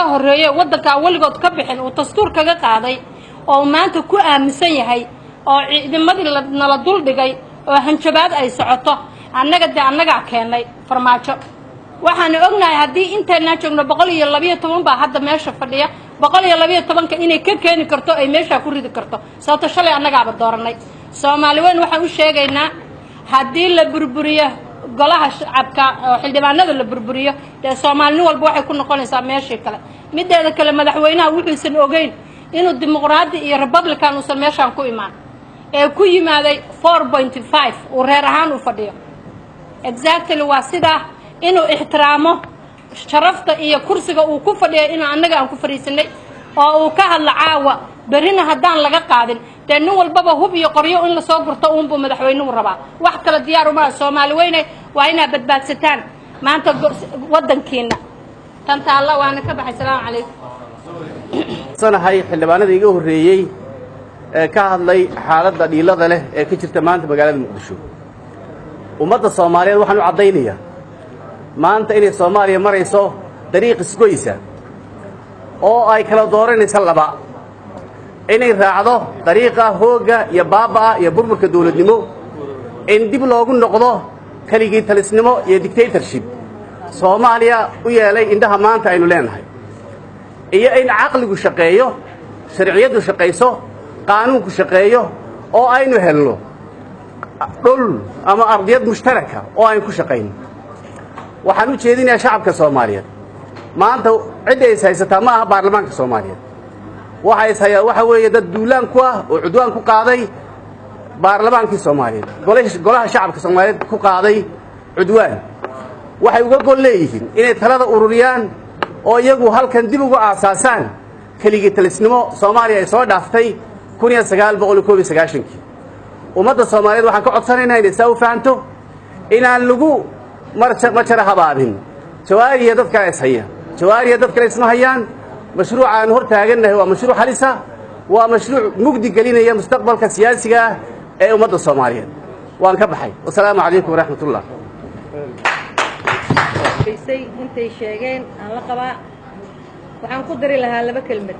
Horreeye waddankaa weligood ka bixin uu dastuur kaga qaaday oo maanta ku aaminsan yahay oo ciidamadii nala dul dhigay oo hanjabaad ay socoto. Annaga dee annagaa keennay Farmaajo. Waxaanu ognahay haddii intaynaa joogno, 112 baa hadda meesha fadhiya, 112-ka inay ka keeni karto, ay meeshaa ku ridi karto, sababto shalay annagaaba dooranay. Soomaali weyn waxaan u sheegaynaa, haddii la burburiyo golaha shacabka oo xildhibaanada la burburiyo, dee soomaalinin walba waxay ku noqonaysaa meeshii kale. Mideeda kale, madaxweynaha wuxuusan ogeyn inuu dimuqraadi iyo Republican uusan meeshaan ku imaan ee ku yimaaday 4.5 uu reer ahaan u fadhiyo. Exactly, waa sidaa inuu ixtiraamo sharafta iyo kursiga uu ku fadhiyo, inuu annaga aan ku fadhiisanay oo uu ka hadlo caawa. Berrina haddaan laga qaadin, dee nin walbaba hub iyo qoryo in lasoo gurto uunbuu madaxweynuhu rabaa. Wax kale diyaar umaa. Soomaali weyne, waa inaad badbaadsataan maanta waddankiina tan taalla. Waana ka baxay. Salaamu calaykum. Sanahay xildhibaanada iga horreeyey ee ka hadlay xaaladda dhiilada leh ee ka jirta maanta magaalada Muqdisho. Ummadda Soomaaliyeed waxaan u caddaynayaa maanta inay Soomaaliya marayso dariiq isgoysa oo ay kala dooranaysa laba: inay raacdo dariiqa hoogga iyo baaba'a iyo burburka dawladnimo, in dib loogu noqdo keligii talisnimo iyo dictatorship Soomaaliya u yeelay indhaha maanta aynu leenahay, iyo in caqligu shaqeeyo, sharciyaddu shaqayso, qaanuunku shaqeeyo oo aynu helno dhul ama ardiyad mushtaraka oo aynu ku shaqayno. Waxaan u jeedinayaa shacabka Soomaaliyeed, maanta cidda is haysataa ma aha baarlamaanka Soomaaliyeed. Waxa is hayaa waxa weeye dad duulaan ku ah oo cudwaan ku qaaday baarlamaankii Soomaaliyeed, golaha shacabka Soomaaliyeed ku qaaday cudwaan. Waxay uga gol leeyihiin inay talada ururiyaan oo iyagu halkan dib uga aasaasaan keligii talisnimo Soomaaliya ay soo dhaaftay 1991-kii. Ummadda Soomaaliyeed waxaan ka codsanaynaa inay saa u fahanto, inaan lagu majara habaabin Jawaariya dad kale is haya. Jawaariya dad kale isma hayaan. Mashruuca aan hor taagannahay waa mashruuc halisa, waa mashruuc mugdi gelinaya mustaqbalka siyaasiga ah ee ummadda Soomaaliyeed. Waan ka baxay. Wasalaamu calaykum waraxmat ullah. Intay sheegeen aan la qabaa. Waxaan ku dari lahaa laba kelmad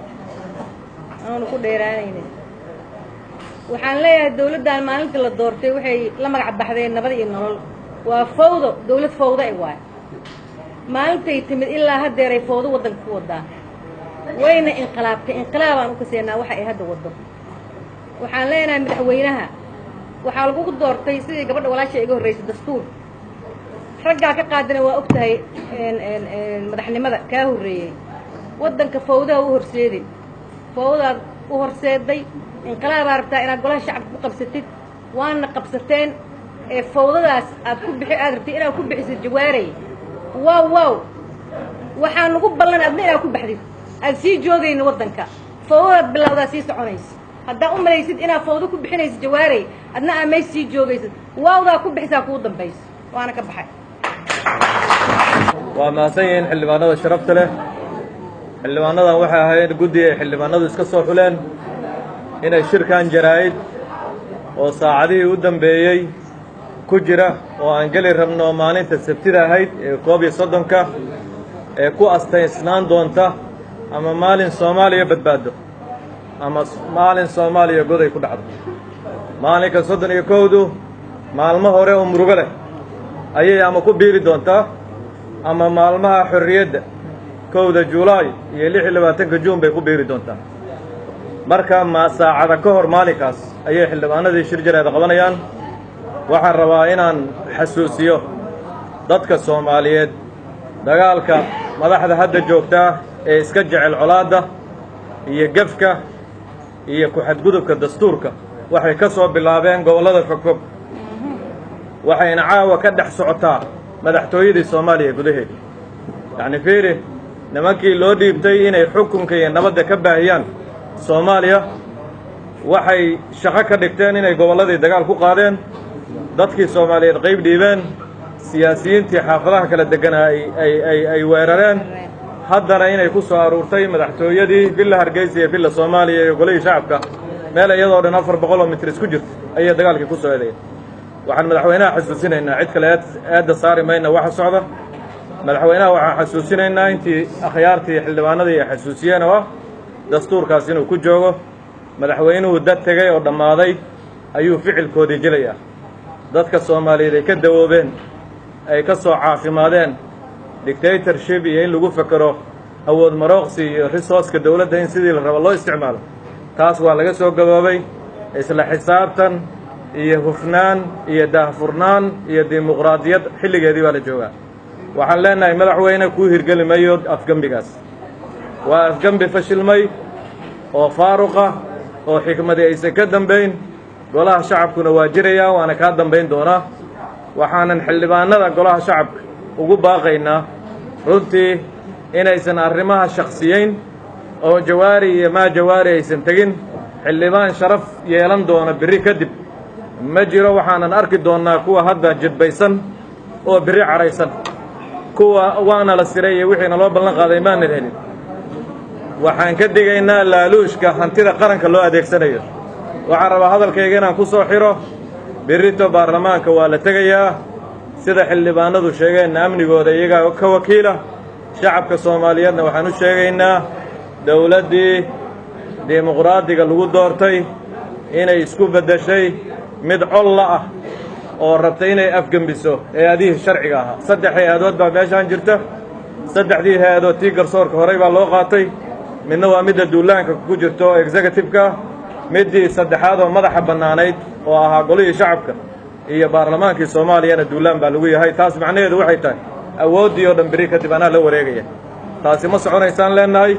aanu ku dheeraanaynin. Waxaan leeyahay, dawladdan maalintii la doortay waxay la magac baxdeen Nabad iyo Nolol. Waa fawdo, dawlad fawdo ay waay. Maalintay timid ilaa haddeeray fawdo waddanka ku wadaa, wayna inqilaabtay. Inqilaabaan u kaseynaa waxa ay hadda waddo. Waxaan leenahay, madaxweynaha waxaa lagugu doortay, sidii gabadha walaasha iga horreysay, dastuur. Raggaa ka qaadana waa og tahay madaxnimada kaa horreeyey. Waddanka fawdaha u horseedin, fawdaad u horseeday. Inqilaabaa rabtaa inaad golaha shacabka ku qabsatid, waana qabsateen. Ee fawdadaas aad ku bixi aad rabtid inaad ku bixisid Jawaaray, wow wow, waxaa nagu ballan adna inaad ku baxdid, aad sii joogayna waddanka. Fawdadaad bilowdaa sii soconaysa. Haddaa u malaysid inaad fawdo ku bixinaysid Jawaaray, adna aa meys sii joogaysid, waawdaa ku bixisaa kuu dambayso. Waana ka baxay. Waa mahadsan yihiin xildhibaanada sharafta leh. Xildhibaanadan waxay ahaayeen guddi ay xildhibaanadu iska soo xuleen inay shirkan jaraa'id oo saacadihii u dambeeyey ku jira oo aan geli rabno maalinta Sabtida ahayd ee 31-ka ee ku astaysnaan doonta ama maalin Soomaaliya badbaado ama maalin Soomaaliya goday ku dhacdo. Maalinka 31-du maalmo hore oo murugo leh ayay ama ku biiri doontaa ama maalmaha xorriyadda, 1-da Juulaay iyo 26-ka Juun bay ku biiri doontaa. Marka ma saacada ka hor maalinkaas ayay xildhibaanadii shir jaraa'id qabanayaan. Waxaan rabaa inaan xasuusiyo dadka Soomaaliyeed dagaalka madaxda hadda joogtaa ee iska jecel colaadda iyo gefka iyo ku-xadgudubka dastuurka waxay ka soo bilaabeen gobollada fogfog, waxayna caawa ka dhex socotaa madaxtooyadii Soomaaliya gudaheeda. Yacni fiiri, nimankii loo dhiibtay inay xukunka iyo nabadda ka baahiyaan Soomaaliya waxay shaqo ka dhigteen inay gobolladii dagaal ku qaadeen, dadkii Soomaaliyeed qayb dhiibeen, siyaasiyiintii xaafadaha kala degganaa ay weerareen, haddana inay ku soo aruurtay madaxtooyadii Villa Hargeysa iyo Villa Soomaaliya iyo golihii shacabka, meel iyadoo dhan 400 oo mitir isku jirta, ayay dagaalkii ku soo eedayen. Waxaan madaxweynaha xasuusinaynaa, cid kale eedda saari mayna waxa socda. Madaxweynaha waxaan xasuusinaynaa intii akhyaartii xildhibaanadii ay xasuusiyeen oo ah dastuurkaas inuu ku joogo. Madaxweynuhu dad tegay oo dhammaaday ayuu ficilkoodii jilayaa. Dadka Soomaaliyeed ay ka dawoobeen, ay ka soo caafimaadeen dictatorship iyo in lagu fekero awood marooqsi iyo resource-ka dowladda in sidii la rabo loo isticmaalo. Taas waa laga soo gaboobay. Isla xisaabtan iyo hufnaan iyo daahfurnaan iyo dimuqraadiyad xilligeedii baa la joogaa. Waxaan leenahay, madaxweyne, kuu hirgeli mayo afgembigaas. Waa afgembi fashilmay oo faaruqa oo xikmadi aysan ka dambayn. Golaha Shacabkuna waa jirayaa, waana kaa dambayn doonaa. Waxaanan xildhibaanada Golaha Shacabka ugu baaqaynaa runtii inaysan arrimaha shakhsiyeyn oo Jawaari iyo maa Jawaari aysan tegin. Xildhibaan sharaf yeelan doona berri kadib ma jiro. Waxaanan arki doonnaa kuwa hadda jidbaysan oo berri caraysan, kuwa waana la siray iyo wixiina loo ballan qaaday maanan helin. Waxaan ka digaynaa laaluushka hantida qaranka loo adeegsanayo. Waxaan rabaa hadalkayga inaan ku soo xidho: berrito baarlamaanka waa la tegayaa. Sida xildhibaanadu sheegeenna, amnigooda iyagaa ka wakiila. Shacabka Soomaaliyeedna waxaan u sheegaynaa dowladdii dimuqraadiga lagu doortay inay isku beddeshay mid colla ah oo rabtay inay afgembiso hay-adihii sharciga ahaa. Saddex hay-adood baa meeshaan jirta. Saddexdii hay-adood, tii garsoorka horey baa loo qaatay, midna waa midda duulaanka ku jirto oo executive-ka, middii saddexaad oo madaxa bannaanayd oo ahaa Golihii Shacabka iyo baarlamaankii Soomaaliyana duulaan baa lagu yahay. Taas macnaheedu waxay tahay awooddii oo dhan beri kadib anaa la wareegaya. Taasi ma soconaysaan leennahay.